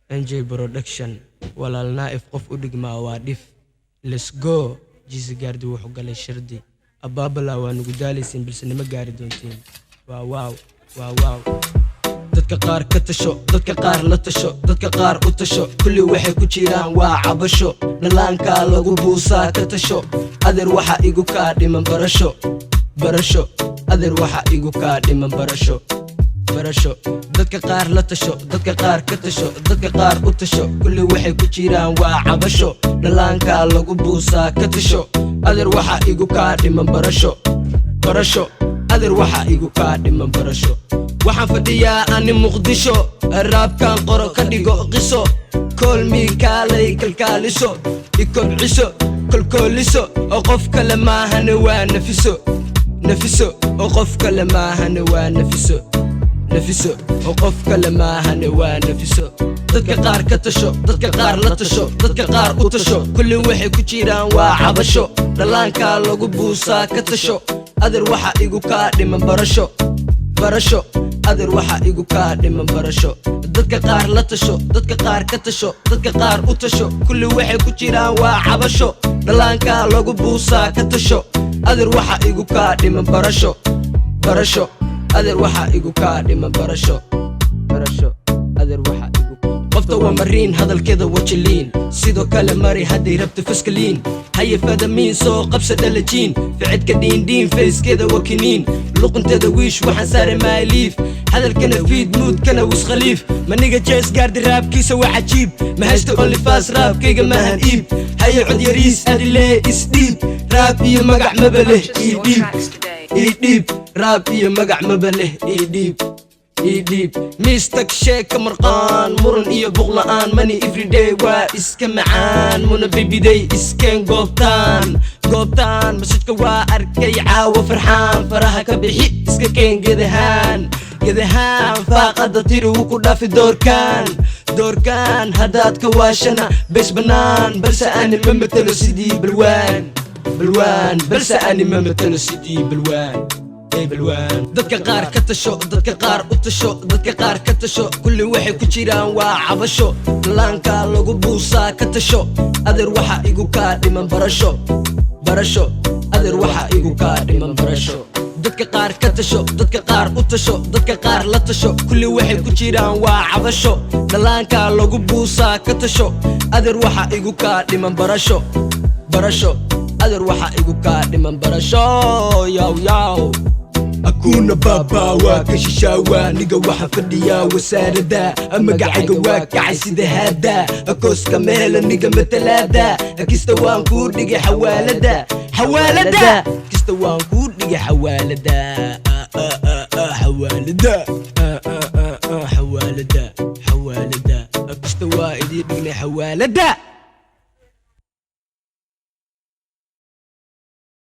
NJ Production. Walaal Naaif qof u dhigmaa waa dhif. Let's go. Jiisi Gaardi wuxuu galay shardi abaabala. Waa nugu daalaysiin, balse nima gaari doontiin. Waa waaw, waa waaw. Dadka qaar ka tasho, dadka qaar la tasho, dadka qaar u tasho, kulli waxay ku jiraan waa cabasho. Dhalaankaa lagu buusaa, ka tasho. Adeer, waxa igu kaa dhiman barasho, barasho. Adeer, waxa igu kaa dhiman barasho, barasho. Dadka qaar la tasho, dadka qaar ka tasho, dadka qaar u tasho, kulli waxay ku jiraan waa cabasho. Dhalaankaa lagu buusaa, ka tasho. Adeer, waxa igu kaa dhiman barasho, barasho. Adeer, waxa igu kaa dhiman barasho. Waxaan fadhiyaa ani Muqdisho, raabkan qoro ka dhigo qiso. Koolmii kaalay kalkaaliso, ikobciso, kolkooliso, oo qof kale maahane waa Nafiso, Nafiso, oo qof kale maahane waa Nafiso, Nafiso, oo qof kale maahane waa Nafiso. Dadka qaar ka tasho, dadka qaar la tasho, dadka qaar u tasho, kulli waxay ku jiraan waa cabasho. Dhallaankaa lagu buusaa, ka tasho. Adeer, waxa igu kaa dhiman barasho, barasho. Adeer, waxa igu kaa dhiman barasho. Dadka qaar la tasho, dadka qaar ka tasho, dadka qaar u tasho, kulli waxay ku jiraan waa cabasho. Dhallaankaa lagu buusaa, ka tasho. Adeer, waxa igu kaa dhiman barasho, barasho. Adeer, waxa igu kaa dhiman barasho, barasho. Adeer, waxa igu qofta waa mariin, hadalkeeda wajiliin, sidoo kale mari hadday rabto faskaliin. Haye fadamiin, soo qabsa dhalajiin, ficidka dhiindhiin, fayskeeda wakiniin, luqunteeda wiish, waxaan saaray maaliif, hadalkana fiid, muudkana wiskhaliif. Maniga Jees Gaardi, raabkiisa waa cajiib. Ma haysto OnlyFans, raabkayga maahan iib. Haye cod yariis adilee isdhiib, raab iyo magac maba leh. Purchase your Ii dhiib tracks today. Ii dhiib, raab iyo magac maba leh. Ii dhiib, ii dhiib. Miistag sheeka marqaan, muran iyo buqla'aan, money everyday waa iska macaan. Muna bibiday iskeen goobtaan, goobtaan masajka waa arkay caawa. Farxaan faraha ka bixi, iska keen gedahaan, gedahaan. Faaqada tiri wuu ku dhaafi doorkaan, doorkaan. Haddaad ka waashana bees bannaan, balse ani ma matalo sidii balwaan, balwaan, balse ani ma matalo sidii balwaan, ee balwaan. Dadka qaar ka tasho, dadka qaar u tasho, dadka qaar ka tasho, kulli waxay ku jiraan waa cabasho. Dhallaanka lagu buusaa, ka tasho. Adeer, waxa igu kaa dhiman barasho, barasho. Adeer, waxa igu kaa dhiman barasho. Dadka qaar ka tasho, dadka qaar u tasho, dadka qaar la tasho, kulli waxay ku jiraan waa cabasho. Dhallaanka lagu buusaa, ka tasho. Adeer, waxa igu kaa dhiman barasho, barasho. Adeer, waxa igu kaa dhiman barasho. Yaw yaw. Akuna baaba waa ka shishaawa niga. Waxaa fadhiyaa wasaaradda, magacayga waa kacay sida haada. Akooska meela niga matalaada, kista waan kuu dhigay xawaalada, xawaalada. Kista waan kuu dhigay xawaalada, xawaalada, xawaalada, xawaalada. Kista waa idii dhignay xawaalada.